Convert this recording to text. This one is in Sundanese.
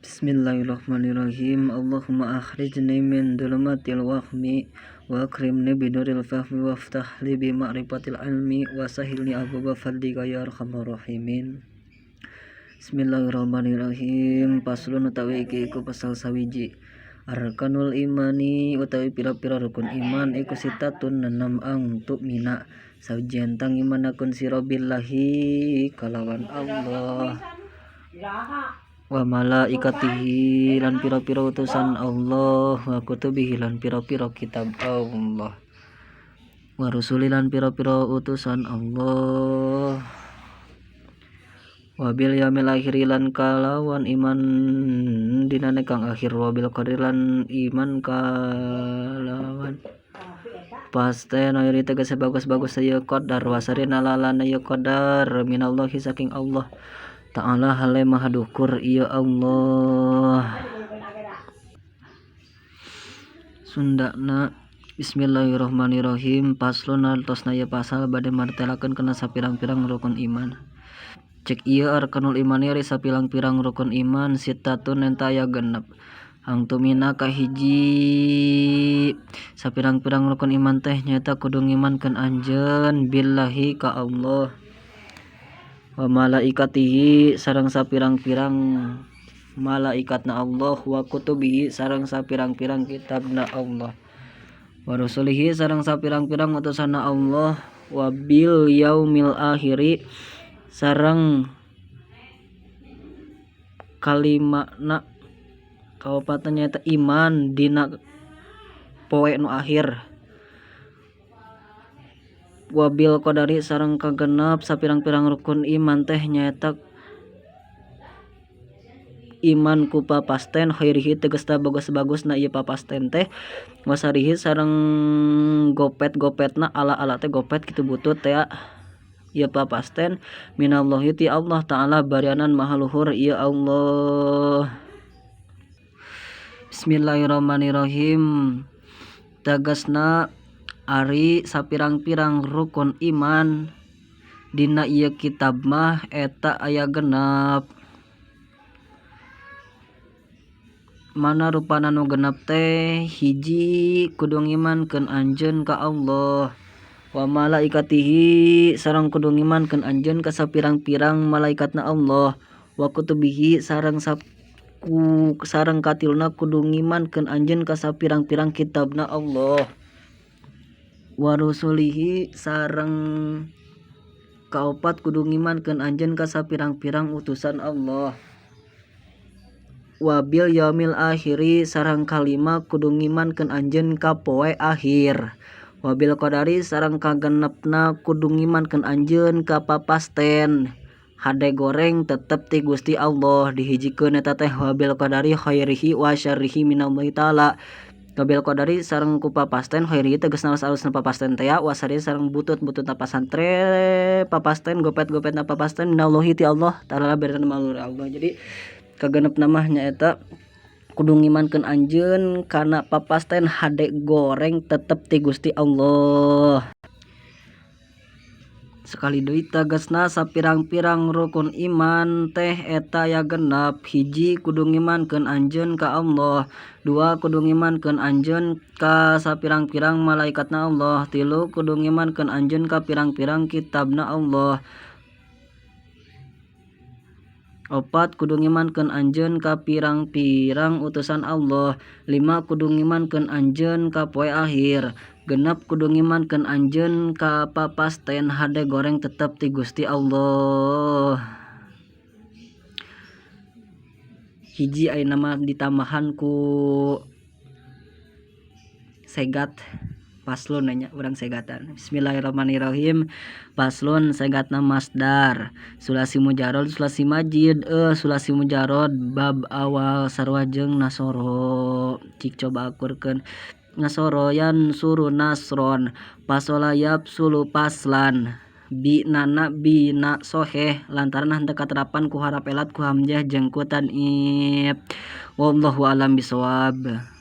Bismillahirrahmanirrahim. Allahumma akhrijni min dhulumatil wahmi wa akrimni binuril fahmi waftah li bi ma'rifatil ilmi wa sahilni abwaba fadlika ya arhamar rahimin. Bismillahirrahmanirrahim. Faslun utawi iki iku pasal sawiji. Arkanul imani utawi pira-pira rukun iman iku sitatun nenem ang tu'mina sawiji tang imanakeun sira billahi kalawan Allah wa malaikatihi lan pira-pira utusan Allah wa kutubihi lan pira-pira kitab Allah wa rusuli lan pira-pira utusan Allah wa bil yaumil akhir lan kalawan iman dinane kang akhir wa bil qadar lan iman kalawan pasten airi tegese bagus-bagus ieu qadar wasarina lalana ieu qadar minallahi saking Allah Ta'ala hale maha dukur ieu Allah. Sundana Bismillahirrahmanirrahim. Faslun hartosna ieu pasal bade martelakeun kana sapirang-pirang rukun iman. Cek ieu arkanul imani ari sapirang-pirang rukun iman sittatun eta aya genep. Angtumina kahiji sapirang-pirang rukun iman teh nyaeta kudu ngimankeun anjeun billahi ka Allah wa malaikatihi sareng sapirang-pirang malaikatna Allah wa kutubihi sareng sapirang-pirang kitabna Allah wa rusulihi sareng sapirang-pirang utusanna Allah wa bil yaumil akhiri sareng kalimana kaopatna nyaeta iman dina poe nu akhir wabil qadari sareng kagenep sapirang-pirang rukun iman teh nyaeta iman ku papasten khairihi tegasna bagus-bagusna ieu papasten teh wasarihi sareng gopet-gopetna ala-ala teh gopet kitu butut teh ieu papasten minallahi ti Allah ta'ala barianan maha luhur ieu Allah. Bismillahirrahmanirrahim. Tegasna ari sapirang-pirang rukun iman dina ieu kitab mah eta aya genep. Mana rupana nu genep teh hiji kudu ngimankeun anjeun ka Allah wa malaikatihi sareng kudu ngimankeun anjeun ka sapirang-pirang malaikatna Allah wa kutubihi sareng sareng katiluna kudu ngimankeun anjeun ka sapirang-pirang kitabna Allah wa rusulihi sareng kaopat kudu ngimankeun anjeun ka sapirang-pirang utusan Allah wabil yaumil akhiri sareng kalima kudu ngimankeun anjeun ka poe akhir wabil qadari sareng kagenepna kudu ngimankeun anjeun ka papasten hade goreng tetep ti Gusti Allah dihijikeun eta teh wabil qadari khairihi wa syarrihi minallahi ta'ala wabil qadari sareng ku papasten khairihi tegasna alus-alusna papasten teh wa syarrihi sareng butut-bututna pasantre papasten gopet-gopetna papasten minallahi ti Allah ta'ala barianan maha luhur Allah. Jadi kagenepna mah nyaeta kudu ngimankeun anjeun kana papasten hade goreng tetep ti Gusti Allah. Sekali deui tegasna sapirang-pirang rukun iman teh eta aya genep. Hiji kudu ngimankeun anjeun ka Allah, dua kudu ngimankeun anjeun ka sapirang-pirang malaikatna Allah, tilu kudu ngimankeun anjeun ka pirang-pirang kitabna Allah, opat kudu ngimankeun anjeun ka pirang-pirang utusan Allah, lima kudu ngimankeun anjeun ka poe akhir, genep kudu ngimankeun anjeun ka papasten hade goreng tetep ti Gusti Allah. Hiji ayeuna mah ditambahan ku segat paslon nya urang segatan. Bismillahirrahmanirrahim. Paslon segatna masdar sulasi mujarod sulasi majid sulasi mujarod bab awal sarua jeung nasoro. Cik coba akurkeun nasoro yansuru nasron pasola yapsulu paslan bi nana bi na soheh lantaran henteu katerapan ku harap elat ku hamzah jeung ku tanib. Wallahu alam bisawab.